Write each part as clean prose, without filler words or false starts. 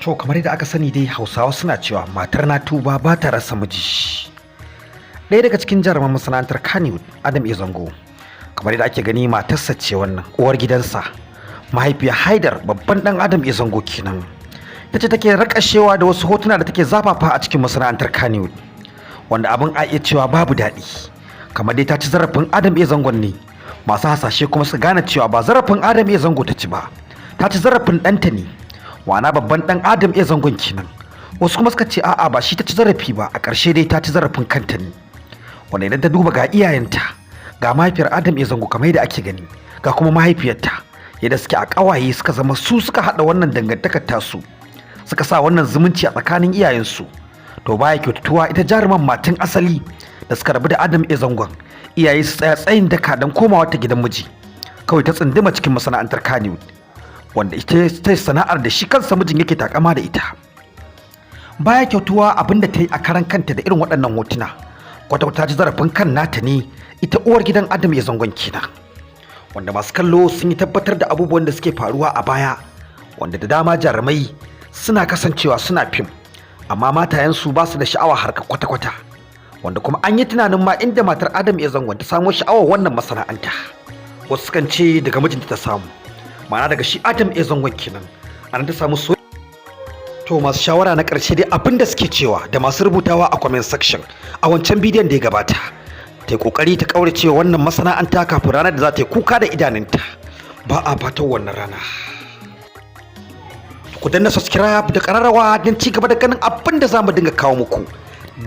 To, kamar yadda aka sani dai, Hausawa suna cewa matar na tuba ba ta rasa miji. Ɗaya daga cikin jaruman masana'antar Kannywood, Adam A Zango, kamar yadda ake gani, matarsa ce wannan, uwar gidansa, mahaifiyar Haidar, babban ɗan Adam A Zango kenan. Ita ce take rakashewa da wasu hotuna da take zafafa a cikin masana'antar Kannywood, wanda abin a iya cewa babu daɗi. Kamar dai ta ci zarafin Adam A Zangon ne, masu hasashe kuma su gane cewa ba zarafin Adam A Zango ta ci ba, ta ci zarafin ɗanta ne, wana babban ɗan Adam A Zangon kenan. Wasu kuma suka ce a'a, ba shi ta ci zarafi ba, a ƙarshe dai ta ci zarafin kanta ne. Wanda idan ta duba, ga iyayenta, ga mahaifiyar Adam A Zango kamar yadda ake gani, ga kuma mahaifiyarta, yadda suke a ƙawaye, suka zama su suka haɗa wannan dangantakar tasu, suka sa wannan zumunci a tsakanin iyayensu. To, baya kyautatuwa ita jaruman matan asali da suka rabu da Adam A Zangon, iyaye su tsaya tsayin daka don komawa ta gidan miji, kawai ta tsunduma cikin masana'antar Kannywood, wanda ita ta sana'ar da shi kansa mijin yake takama da ita. Baya kyautuwa abin da ta yi a karan kanta da irin waɗannan hotuna. Kwata ta ci zarafin kan nata ne, ita uwar gidan Adam A Zangon kenan. Wanda masu kallo sun yi tabbatar da abubuwan da suke faruwa a baya, wanda da dama jarumai suna kasancewa suna fim, amma matayensu ba su da sha'awa harka kwata-kwata, wanda kuma an yi tunanin ma inda matar Adam A Zangon ta samo sha'awar wannan masana'anta. Wasu sukan ce daga mijinta ta samu, ma'ana daga shi Adam A Zangon kenan, anan ta samu. So to, masu shawara na ƙarshe dai abin da suke cewa da masu rubutawa a comment section a wancan bidiyon da ya gabata, ta yi ƙoƙari ta ƙaurace wannan masana'anta kafin ranar da za ta yi kuka da idanunta. Ba a fatan wannan rana. Ku danna subscribe da ƙararrawa don ci gaba da ganin abin da za mu dinga kawo muku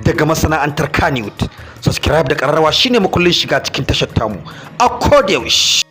daga masana'antar Kannywood. Subscribe da ƙararrawa shine makullin shiga cikin tashar tamu a koda yaushe.